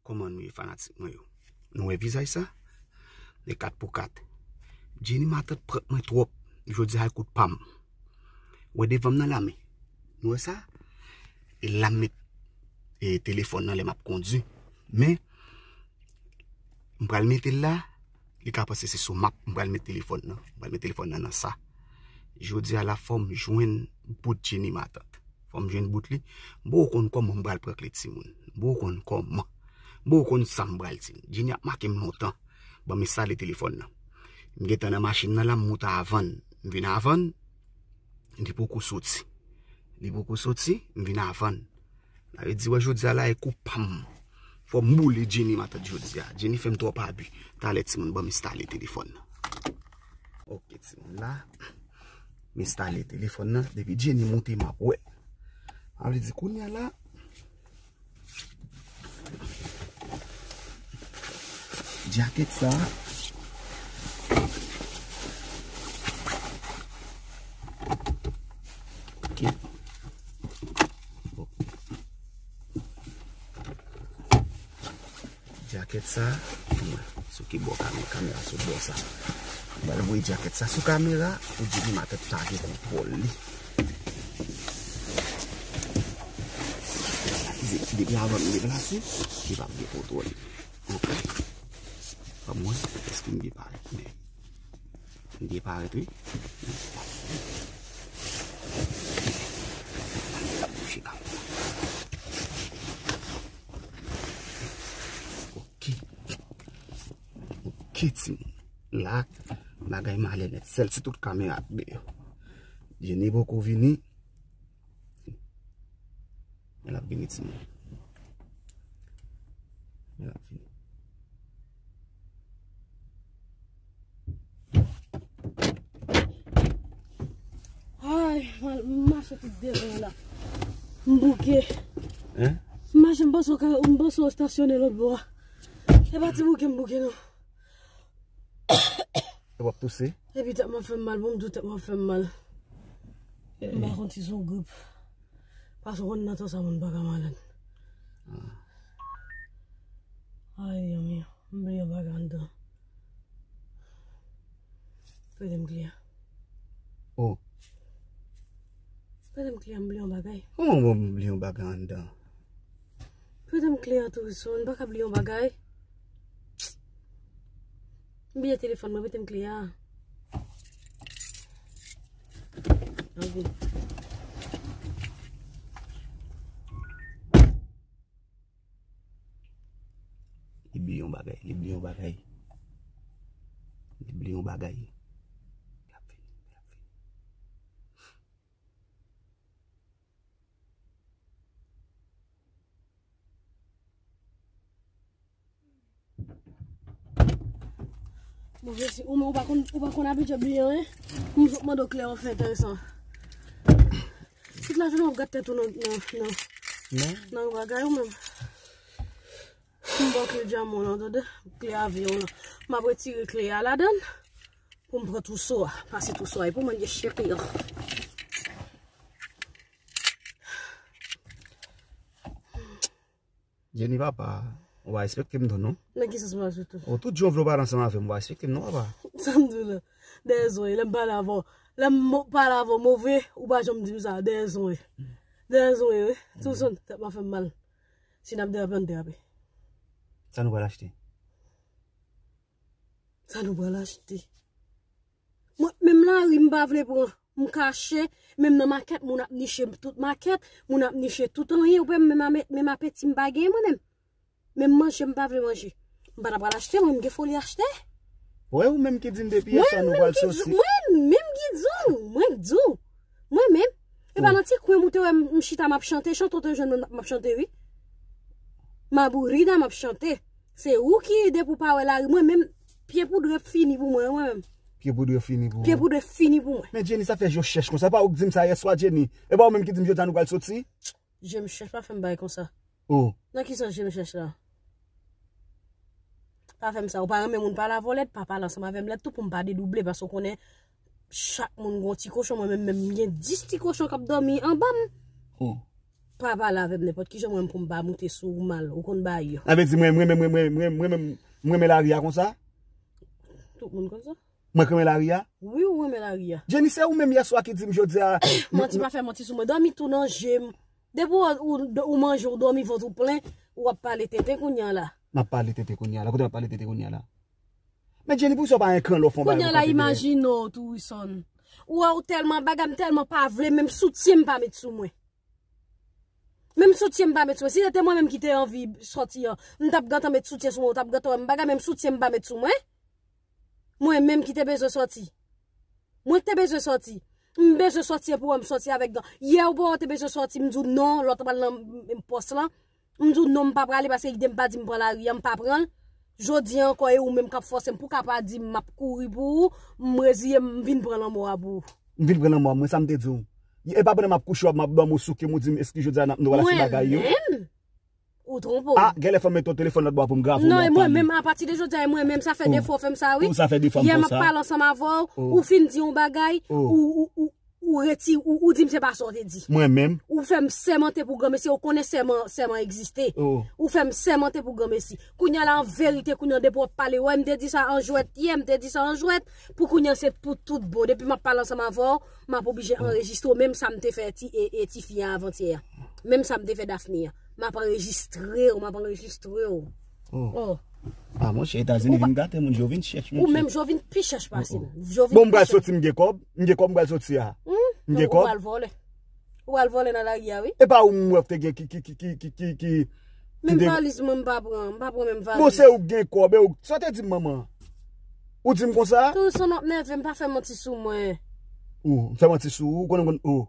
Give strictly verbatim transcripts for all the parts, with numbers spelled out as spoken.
Kòman nou ye, fanatik mwen yo? Nou wè vizaj sa? De kat pou kat. Jenny matant prank mwen twòp. Jodi a, ekout pa m. Wè devan m nan lame. Nou wè sa? E la m met, e, telefòn nan lè m ap kondui. Men, m pral mete l la, li ka panse se sou map, m pral met telefòn nan. M pral met telefòn nan nan sa. Jodi a la, fò m jwenn bout Jenny matant. Fò m jwenn bout li. M poko konn kòman m pral prank li, timoun. M poko konn kòman. M poko konn sa m pral di. Jenny ap make m lontan. Ban m enstale telefòn nan. M gentan nan machin nan la, m moute avan l. M vin avan l. Li poko soti. Li poko soti, m vin avan l. Sa vle di, wè, jodi a la, e kou pa m. Fò m boule Jenny matant jodi a. Jenny fè m twòp abi. Talè, timoun, ban m enstale telefòn nan. Ok, timoun, la. M enstale telefòn nan. Depi Jenny moute, m ap wè. Sa vle di, kounye a la, djakèt sa. Ok. Djakèt sa. Sou ki bò kamè-, kamera sou bò sa. M pral voye djakèt sa sou kamera pou Jenny matant pa gen kontwòl li. Akize, depi avan m deplase, li p ap gen kontwòl. Ok. Ban m wè, èske m byen parèt? Men, m byen parèt, wi. Ok. Ok, timoun. La, bagay malè nèt. Sèl si tout kamera ap deyò. Jenny poko vini. Men l ap vini, timoun. Men l ap vini. Ay, m al, m mache tout devan la. M bouke. Hein? M mache, m panse w ka, m panse w estasyone lòt bò a. E pa ti bouke m bouke, non. E w ap touse? Epi tèt mwen fè m mal, bon, m di w tèt mwen fè m mal. M pa konn si se yon grip. Paske w konn nan tan sa moun pa ka malad. Ay, Dios mío, m bliye yon bagay anndan. Prete m kle a. Oh. Prete m kle a, m bliye yon bagay. Kòman w bliye yon bagay anndan? Prete m kle a tou, Wilson, m pa ka bliye yon bagay. M bliye telefòn mwen, prete m kle a. Ok. Li bliye yon bagay, li bliye yon bagay. Li bliye yon bagay. L ap vini, l ap vini. Bon, Jesi, ou menm ou pa konn, ou pa konn abitye bliye anyen? M sot mande w kle a, w fè enteresan. Tout lajounen w ap gate tèt ou nan, nan, nan, nan yon bagay ou menm. M ba w kle dyaman w lan, tande? Kle avyon w lan. M ap retire kle a ladan l pou m pran twouso a. Pase twouso a. E pou mwen, ye cheri. Jenny, papa, ou pa respekte m tou, non? Nan ki sans m pa respekte w? Ou tout jan w vle w pale ansanm avè m, ou pa respekte m, non, papa? Sa m di w la? Dèyè zòrèy, lè m pale avè w, lè m mo-, pale avè w move, ou pa janm di m sa, dèyè zòrèy. Dèyè zòrèy, wi. Tout son, tèt mwen fè m mal. Si n ap derape, ann derape. Sa nou pral achte? Sa nou pral achte? Mwen, menm lari, m pa vle pran. M kache, menm nan makèt, moun ap niche tout makèt, moun ap niche tout anyen, ou wè, menm ame-, menm apeti m pa gen, mwen menm. Menm manje, m pa vle manje. M pa ta pral achte, mwen, m gen foli achte. Wè, ou menm ki di m depi yè swa nou pral soti. Mwen menm ki di w, mwen k di w. Mwen menm. E pa nan ti kwen m ou te wè m, m chita m ap chante, chante w te jwenn mwen m ap chante, wi. M aburida m ap chante. Se ou ki depi w pa wè lari, mwen menm, pye poudre fini pou mwen, mwen menm. Pye poudre fini pou ou. Pye poudre fini pou mwen. Men Jenny, sa fè je w chèch konsa. E pa ou k di m sa yè swa, Jenny. E pa ou menm ki di m jodi a nou pral soti? Je m chèch, pa fè m bagay konsa. Oh. Nan ki sans je m chèch la? Pa fè m sa. Ou pa renmen moun pale avè w lèd, pa pale ansanm avè m lèd tou pou m pa dedouble, paske w konnen chak moun gon ti kochon, mwen menm, menm m gen dis ti kochon k ap dòmi anba m. Oh. pa pale avè m nenpòt kijan mwen pou m pa moute sou ou mal, ou konn bagay yo. Sa vle di mwen, mwen, mwen, mwen, mwen, mwen, mwen, mwen renmen lari a konsa? Tout moun konn sa. Mwen k renmen lari a? Wi, ou renmen lari a. Jenny, se ou menm yèswa ki di m jodi a. Manti pa fè manti sou mwen. Dòmi tou nan je m. Depi ou, ou, ou manje, ou dòmi vant ou plen, ou ap pale tenten kounye a la. M ap pale tenten kounye a la. Kote m ap pale tenten kounye a la? Men Jenny, poukisa w pa ekran lè w fè yon bagay pou kote dèyè? Kounye a la, imajine w tou, Wilson. Ou wè, ou tèlman bagay, m tèlman pa vle, menm soutyen m pa met sou mwen. Menm soutyen m pa met sou mwen. Si se te mwen menm ki te anvi sòti an, m t ap gentan met soutyen sou mwen, ou t ap gentan wè m bagay, menm soutyen m pa met sou mwen. Mwen menm ki te bezwen sòti. Mwen te bezwen sòti. M bezwen sòti epi w wè m sòti avèk gan. Yè ou pa wè w te bezwen sòti, m di w non, lè w t pral nan m, m, pòs lan. M di w non, m pa prale paske ide m pa di m pran lari a, m pa pran l. Jodi a ankò, e ou menm k ap fòse m pou w ka pa di m m ap kouri pou ou, m reziye m, m vin pran lanmò a pou ou. M vin pran lanmò a, mwen sa m te di w. E pa pandan m ap kouche w ap m ap dòmi w souke m ou di m eski jodi a n ap nou pral achte bagay yo. Mwen menm? Ou twonpe w. Ah, genlè fò m mete yon telefòn lòt bò a pou m grave w non, mwen menm, apati de jodi a, e mwen menm, sa fè de fwa w fè m sa, wi. Ou sa fè de fwa m fè w sa. Yè m ap pale ansanm avè w, ou fin di yon bagay, ou, ou, ou, ou reti, ou, ou di m se pa sa w te di. Mwen menm? Ou fè m sèmante pou granmesi, ou konnen sèman, sèman egziste. Ou fè m sèmante pou granmesi. Kounye a la, an verite, kounye a, depi w ap pale, wè, m te di sa an jwèt yè, m te di sa an jwèt, pou kounye a, se pou tout bon. Depi m ap pale ansanm avè w, m ap oblije anrejistre w, menm sa m te fè ti, e, e tifi a avantyè a. Menm sa m te fè Daphne a. M ap anrejistre w, m ap anrejistre w. Oh. Ah, monchè, Etazini vin gate moun, Joe vin chèch, monchè. Ou menm, Joe vin pi chèch pase m. Joe vin pi chèch. Bon, m pral soti, m gen kòb. M gen kòb, m pral soti a. M gen kòb. Ou pral vòlè. Ou pral vòlè nan lari a, wi. E pa ou m wè te gen ki, ki, ki, ki, ki, ki, ki, ki te... Menm valiz mwen, m pa pran, m pa pran menm valiz. Bon, se ou k gen kòb, e ou, sa w te di m, manman? Ou di m konsa? Tou son ap nève m, pa fè manti sou mwen. Ou, m fè manti sou ou, ou konnen m konn, ou.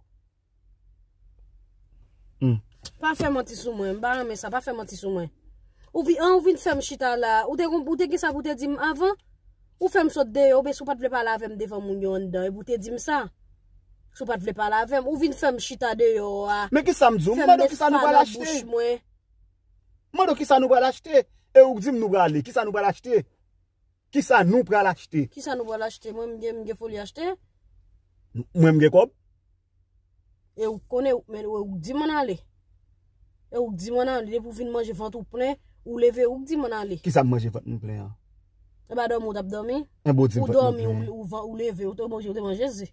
Hmm. Pa fè manti sou mwen, m pa renmen sa, pa fè manti sou mwen. Ou vi-, an, ou vin fè m chita la, ou te, ou te gen sa pou te di m avan? Ou fè m sot deyò, oubyen si w pa t vle pale avè m devan moun yo anndan, epi w te di m sa. Si w pa t vle pale avè m, ou vin fè m chita deyò a. Men kisa m di w? M mande w kisa nou pral achte. Fè m desfale nan bouch mwen. M mande w kisa nou pral achte. E ou k di m nou prale. Kisa nou pral achte? Kisa nou pral achte? Kisa nou pral achte? Mwen, m gen, m gen foli achte? Mwen, m gen kòb? E ou konnen, ou, men ou, ou di m ann ale. E ou di m ann ale, depi w vin manje vant ou plen, ou leve, ou di m ann ale. Kisa m manje vant mwen plen an? E pa dòmi ou t ap dòmi? Enben ou di m vant mwen plen. Ou dòmi, ou, ou, ou leve, ou te manje, ou te manje ze.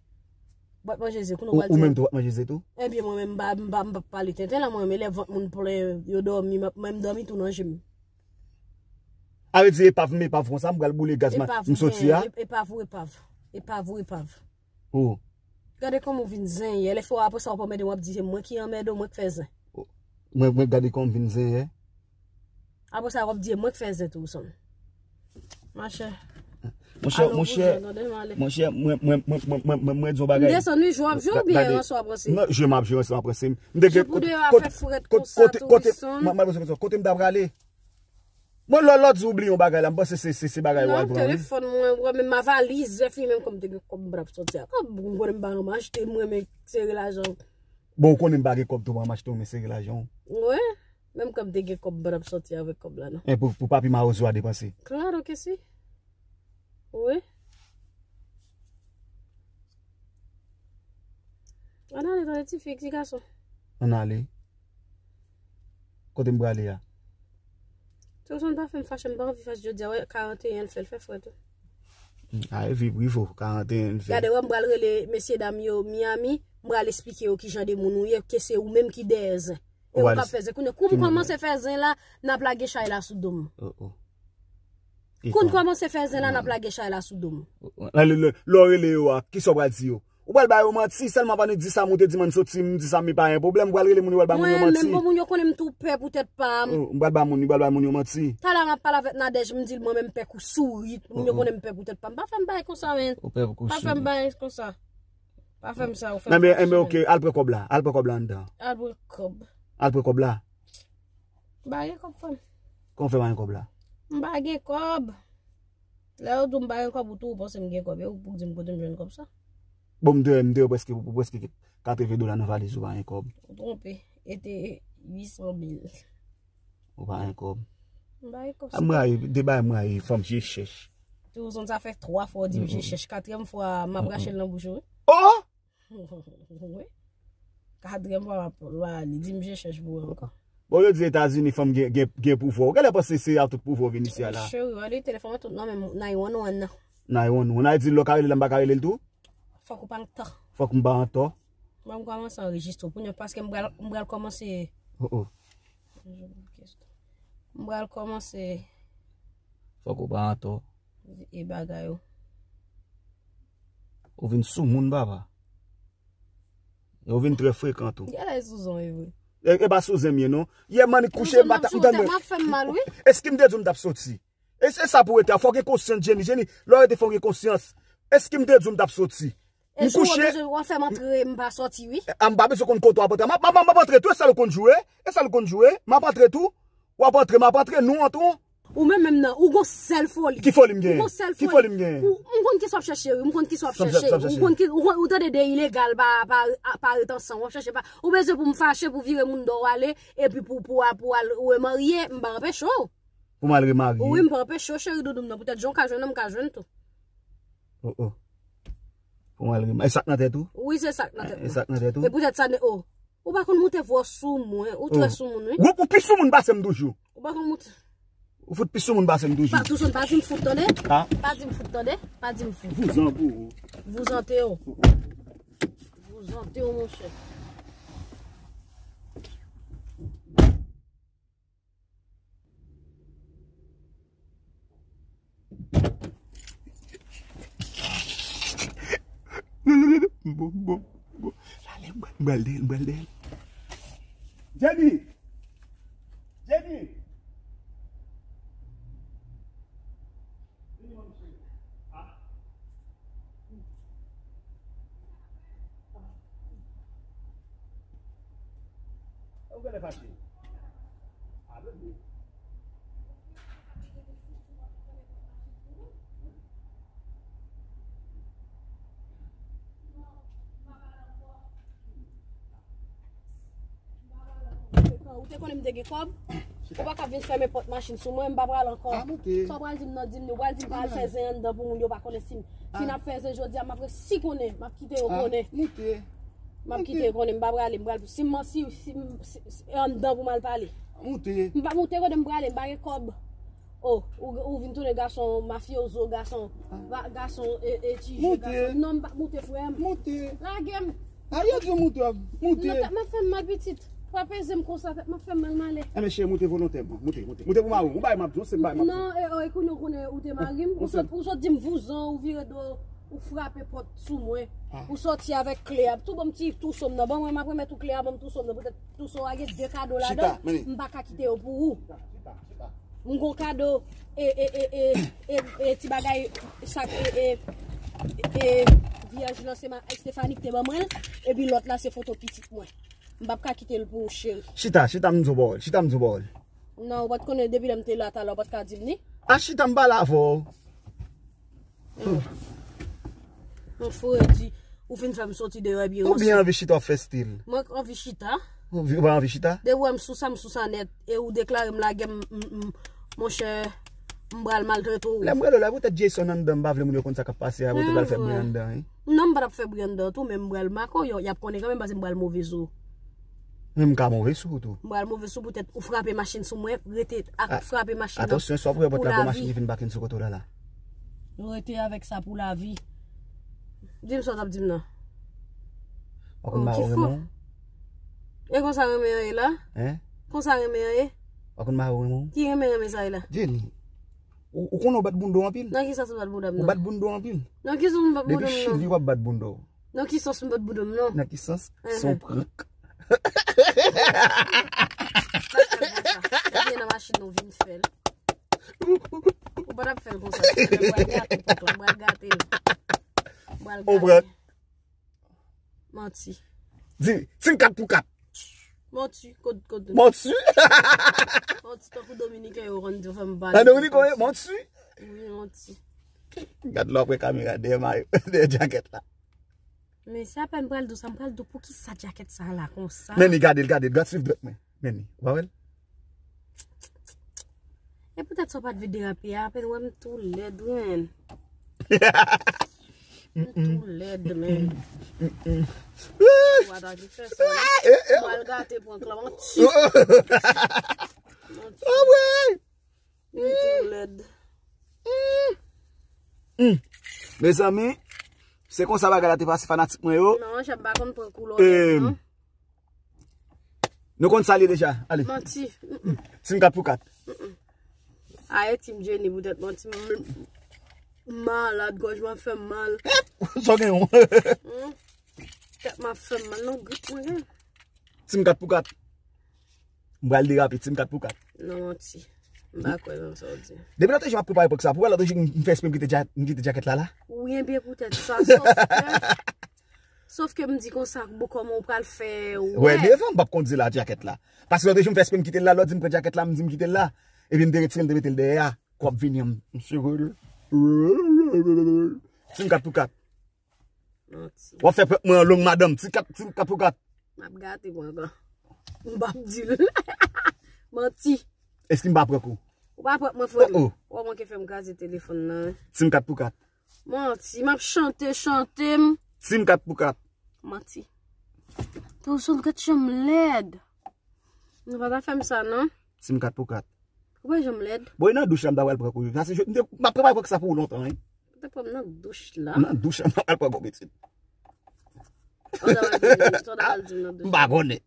Ou pa t manje ze, kounye a ou pral di. Ou menm tou, ou pa t manje ze tou? Ebyen, mwen menm, m pa, m pa, m pa pale tenten la, mwen, men lè vant moun plen, yo dòmi, m ap, mwen, m dòmi tou nan je m. A vle di, epav m, epav konsa, m pral boule gaz, m soti a. Epav, epav ou epav. Epav ou epav. Oh. Gade kòman w vin zen yè. Lè fè w apre sa w ap anmède m, w ap di se mwen ki anmède w, mwen k fè zen. Oh. Mwen, mwen gade kòman m vin zen yè. Apre sa w ap di e mwen k fè zen tou, Wilson. Machè. Monchè, monchè, monchè, mwen, mwen, mwen, mwen, mwen, mwen di yon bagay. M desann wi, jwe w ap jwe oubyen ranse w ap ranse? Non, jwe m ap jwe, ranse m ap ranse. M te gen kote, kote, kote, kote, kote, kote m ta prale? Mwen lò, lòt jou w bliye yon bagay la, m panse se, se, se bagay w al pran wi. Non, telefòn mwen, w wè menm ma valiz, lè fini menm kòm te gen kòb m pa t ap sòti a. Kòb m konnen m pa renmen achte, m renmen sere lajan. Bon, ou konnen m pa gen kòb tou, m renmen achte, ou renmen sere lajan w. Wi, menm kòm te gen kòb m pa t ap sòti avèk kòb la non. E pou, pou papi mawozo a depanse. Claro que sí. Wi. Ann ale, tande ti fi, ti gason. Ann ale. Kote m prale a? Tonton pa fè m fache, m pa anvi fache jodi a, wè, karanteyen l fè, l fè frèt wi. Hmm, a, e vi privo, karanteyen l fè. Gade, wè, m pral rele mesye dam yo Miami, m pral esplike yo ki jan de moun ou ye, ke se ou menm ki dèyè zen. E ou k ap fè zen. Kounye a, kou m kòmanse fè zen la, n ap lage chay la sou do m. Oh, oh. Kou n kòmanse fè zen la, n ap lage chay la sou do m. Oh, oh. Lè, lè, lè, lè w rele yo a, kisa w pral di yo? Ou pral ba yo manti, sèlman pa nou di sa, moun te di m ann soti, m di sa, men pa gen pwoblèm, ou pral rele moun yo, ou pral ba moun yo manti. Mwen menm, bon, moun yo konnen m tou pè pou tèt pa m. Oh, m pral ba moun, m pral ba moun yo manti. Talè a m ap pale avèk Nadège, m di l mwen menm m pè kou sourit, moun yo konnen m pè pou tèt pa m. Pa fè m bagay konsa, men. Ou pè pou kou sourit. Pa fè m bagay konsa. Pa fè m sa, ou fè m fache. Enben, enben, ok, al pran kòb la, al pran kòb la anndan. Al pran kòb. Al pran kòb la. M pa gen kòb, frè m. Kòman w fè pa gen kòb la? M pa gen kòb. Lè yo di w m pa gen kòb, ou tou ou panse m gen kòb, e ou pou di m kote m jwenn kòb sa? Bon, m te, m te prèske, ou prèske katreven dola nan valiz ou pa gen kòb. Ou twonpe, e te uit san mil. Ou pa gen kòb. M pa gen kòb. A, m rayi, de bagay m rayi, fanm je chèch. Tou zòn sa fè twa fwa w di m je chèch, katriyèm fwa m ap rache l nan bouch ou wi. Oh! Wi. Katriyèm fwa m ap, m ap li. Di m je chèch pou ou ankò. Bon, yo di Etazini fanm gen, gen, gen pouvwa. Ou genlè panse se a tout pouvwa w vin isi a la? Cheri, wè li telefòn mwen tout nan men nine one one nan. Nine one one. A di lè w ka rele l la, m pa ka rele l tou? Fòk ou pa an tò. Fòk m pa an tò. Mwen, m kòmanse anrejistre w. Kounye a, paske m pral, m pral kòmanse. Oh, oh. M pral kòmanse. Fòk ou pa an tò. E bagay ou. Ou vin sou moun, papa. Ou vin trè frekan tou. Gade sou zon, e vre. E, e pa sou zen m ye, non. Yè m annik kouche, m pa ta, m tande. M ap fè m mal, wi. Èske m te di w m t ap soti? E se sa pou rete a. Fò w gen konsyans, Jenny. Jenny, lè w rete, fò w gen konsyans. Èske m te di w m t ap soti? M kouche. W ap fè m antre, m pa soti, wi. A, m pa bezwen konn kote w ap antre. M ap, m ap, m ap antre tou, e sa l konn joure. E sa l konn joure. M ap antre tou. W ap antre, m ap antre, nou antre. Ou menm menm nan, ou gon sèl foli. Ki foli m genyen? Ou gon sèl foli. Ki foli m genyen? Ou, m konn kisa w ap chèche, wi. M konn kisa w ap chèche. Sa m chèche, sa m chèche. Ou konn ki, ou, ou tande de ilegal pa, pa, pa ret ansanm, w ap chèche pa. Ou bezwen pou m fache, pou vire moun do w ale, epi pou, pou, pou al remarye, m pa anpeche w. Pou m al remarye. Wi, m pa anpeche w, cheri doudou m nan. Poutèt jan w ka jwenn nan, m ka jwenn tou. Oh, oh. Pou m al remarye. E sa k nan tèt ou? Wi, se sa k nan tèt mwen. E sa k nan tèt ou? E poutèt sa, ne, oh. Ou pa konn moute vwa sou mwen. Ou trè sou moun, wi. Ou, ou pi sou moun pase m toujou. Ou pa konn moute. Ou fout pi sou moun pase m toujou. Pa, Toussaint, pa di m fout, tande? Ha? Pa di m fout, tande? Pa di m fout. Vouzan pou ou. Vouzante w. Vouzante w, monchè. Bon, bon, bon. Lale, m pral dèyè l, m pral dèyè l. Jenny! Jenny! Ou genlè fache. Ou te konnen m te gen kòb? Ou pa ka vin fèmen pòt machin sou mwen, m pa pral ankò. Ah, moute. Sa w pral di m nan, di m, ou pral di m pa al fè zen anndan pou moun yo pa konnen si m, si n ap fè zen jodi a, m ap resi konnen, m ap kite yo konnen. Ah, moute. M ap kite yo konnen, m pa prale, m pral, si m, si, si, si, si, e anndan pou m al pale. Moute. M pa moute kote m prale, m pa gen kòb. Oh, ou, ou vin tounen gason mafyozo, gason, ga-, gason, e, e, ti je, gason. Non, m pa moute, frè m. Moute. Lage m. A, yo di w moute, w ap moute. Non, tèt m ap fè m mal, pitit. Pa peze m konsa, tèt m ap fè m mal, malè. Enben, cheri, moute volontèman. Moute, moute. Moute pou mari w. Yon bagay m ap di w, se bagay m ap di w. Non, e, oh, e kounye a ou konnen ou te mari m. Ou sot, ou sot di m vouzan, ou vire do, ou frape pòt sou mwen. Ah. Ou soti avèk kle a. Tou ban m ti touso m nan. Ban mwen, m ap remèt ou kle a, ban m touso m nan. Poutèt touso a gen de kado ladan l. Chita, men li. M pa ka kite yo pou ou. Chita, chita, chita. M gon kado, e, e, e, e, e, e, ti bagay, sa, e, e, e, vyèj lan se ma, Stephanie ki te ban mwen l, epi lòt la se foto pitit mwen. M p ap ka kite l pou ou, cheri. Chita, chita, m di w pawòl, chita, m di w pawòl. Non, ou pa t konnen depi lè m te la talè, ou pa t ka di m ni? A, chita, m pale avè w. Mon fredi, ou fin fè m soti deyò epi ou byen anvi chita w ap fè stil. Mwen anvi chita. Ou anvi, ou pa anvi chita? Depi w wè m sou sa, m sou sa nèt. E ou deklare m lagè m, m, m, monchè, m pral maltrete w. Lè m rele w la, poutèt Jason anndan, m pa vle moun yo konn sa k ap pase a, poutèt w pral fè bri anndan, wi. Non, m pa t ap fè bri anndan tou, men m pral make w, y ap konnen kanmenm paske m pral move sou ou. Men m ka move sou ou tou. M pral move sou ou poutèt ou frape machin sou mwen, rete ak frape machin nan pou lavi. Atansyon, si w ap ouvè pòt la, gon machin ki vin pake sou kote w la la. Rete avèk sa pou lavi. Di m sa w t ap di m nan. W ap konn mare w renmen w? E konsa renmen an ye la? Hein? Konsa renmen an ye? W ap konn mare w renmen w? Ki renmen renmen sa ye la? Jenny, ou, ou konnen w bat bounda w anpil? Nan ki sans m bat bounda m nan? Ou bat bounda w anpil. Nan ki sans m bat bounda m nan? Depi Chili w ap bat bounda w. Nan ki sans m bat bounda m nan? Nan ki sans? Son prank. Pa fè l konsa. Ou vin nan machin nan, ou vin fè l. Ou pa t ap fè l konsa. M pral gate prank lan, m pral gate l. M pral gate l. Manti. Di, di m kat pou kat. Manti, kot, kot. Manti. Manti, tankou Dominiken yo konn di, fè m pale. An Dominiken yo, manti. Wi, manti. Gad lè w ap wè kamera dèyè mayo, dèyè djakèt la. Men se apèn m pral di w sa, m pral di w poukisa djakèt sa la konsa. Men li gade l, gade l, gad swiv dwèt mwen. Men li, ou pa wè l? E poutèt sa w pa t vin derape a, apèn wè m tou lèd, wi, men. M tou lèd, men. Wouy! Wata ki fè sa. Mwen gate prank la, manti. Manti. Mwen tou lèd. Mezanmi, se konsa bagay la te pase, fanatik mwen yo. Non, jan m pa konn prank ou lòt, non. Nou konn sa l ye deja. Ale. Manti. Team kat pou kat. Aye, Team Jenny poutèt manti. M malad, gòj mwen ap fè m mal. Sa w gen yon? Tèt mwen ap fè m mal, non, grip mwen gen. Team kat pou kat. M pral derape, team kat pou kat. Non, manti. M pa kwè nan sa w di. Depi lòt jou m ap prepare prank sa pou wè, lòt jou m fè espre m kite dja-, m kite djakèt la la. Wi, enben poutèt sa, sof ke, sof ke m di konsa, bon, kòman w pral fè, wè, devan m p ap kondui la djakèt la. Paske lòt jou m fè espre m kite l la, lè w di m pran djakèt la, m di m kite l la. Epi m te retire l, m te mete l dèyè a. Kòb vini an, m sere l. Team kat pou kat. Manti. W ap fè prank mwen an long, madanm. Team kat, team kat pou kat. M ap gate mwen ankò. M p ap di l. Manti. Èske m pa prank ou? Ou pa prank mwen, frè m. Oh, oh. Ou manke fè m kraze telefòn nan. Team kat pou kat. Manti. M ap chante, chante m. Team kat pou kat. Manti. Te w sot gad jan m lèd. Nou pa ta fè m sa, non. Team kat pou kat. Ou wè jan m lèd? Bon, e nan douch la, m ta pral prank ou. Sa se, m te, m ap prepare prank sa pou ou lontan, wi. Ou te pran m nan douch la. Nan douch la, m ta pral prank ou, pitit. Ou ta pral di m, ou ta pral di m nan douch la. M pa konnen.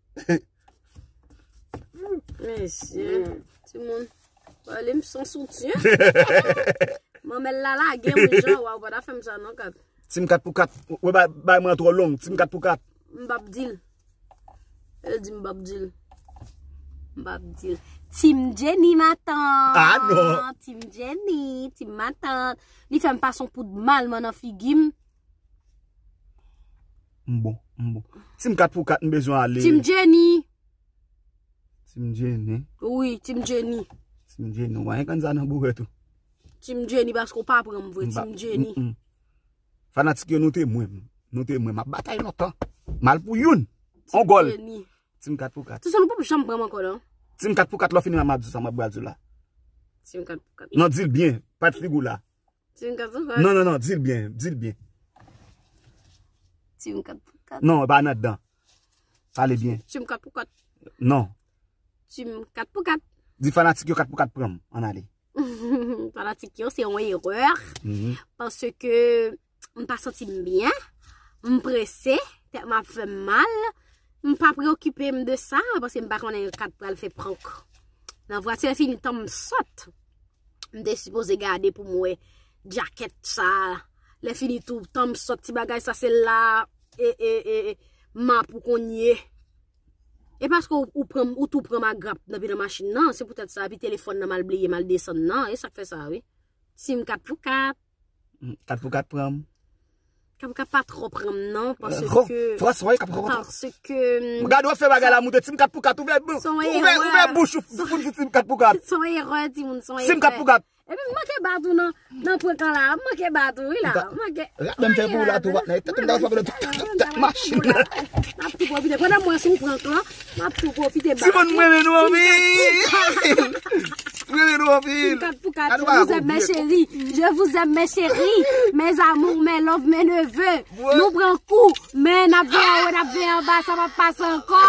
Mesye, timoun. Pale m san soutyen. Manmèl la lage m jan, waw, pa ta fè m sa, non, kat. Team kat pou kat. Ou bay, bay mwen twò long. Team kat pou kat. M p ap di l. El di m p ap di l. M p ap di l. Team Jenny matant. Ah, non. Team Jenny, team matant. Li fè m pase yon poud mal, man, nan figi m. M bon, m bon. Team kat pou kat, m bezwen ale. Team Jenny. Team Jenny. Wi, Team Jenny. Team Jenny. Ou pa gen kann sa nan boure tou. Team Jenny, paske w pa pran m vre, Team Jenny. Fanatik yo, nou te mwen. Nou te mwen. M ap batay lontan. Mal pou youn. On gòl. Team kat pou kat. Sou sa nou p ap janm pran m ankò, non. Team kat pou kat, lè w fini la, m ap di sa, m ap pral di w la. Team kat pou kat. Non, di l byen. Pa t figi w la. Team kat pou kat. Non, non, non, di l byen. Di l byen. Team kat pou kat. Non, e pa nan dan. Pale byen. Team kat pou kat. Non. Team kat pou kat. Di fanatik yo kat pou kat pran m. Ann ale. Fanatik yo, se yon erè. Paske m pa santi m byen. M prese. Tèt mwen ap fè m mal. M pa preokipe m de sa. Paske m pa konnen kat pral fè prank. Nan vwati, lè fini tan m sot. M te sipoze gade pou m wè djakèt sa. Lè fini tou, tan m sot, ti bagay sa, se la, e, e, e, e, m ap ou konn ye. E paske ou, ou pran m, ou tou pran m agrap nan, nan machin nan, se poutèt sa, epi telefòn nan m al bliye, m al desann nan, e sa k fè sa, wi. Team kat pou kat. Mm, kat pou kat pran m. Kat pou kat pa twò pran m, non, paske, Frans, wè, kat pou kat. Paske, mm, gade, w ap fè bagay la, moute, team kat pou kat, ouvè, ouvè, ouvè bouch ou pou di team kat pou kat. Se yon erè, timoun, se yon erè. Team kat pou kat. Epi m manke bat ou nan, nan prank lan la. M manke bat ou, wi la. M manke. Rap menm fè pou ou la tou, patnè. Tèt m ta fè pou tèt machin nan. M ap tou pwofite. Pandan m wè sou prank lan, m ap tou pwofite bat ou. Timoun, m renmen nou anpil. M renmen nou anpil. Team kat pou kat. Je vous aime, mes chéris. Je vous aime, mes chéris. Mes amours, mes love, mes neveux. Nou pran kou, men n ap veye anwo, n ap veye anba, sa p ap pase ankò.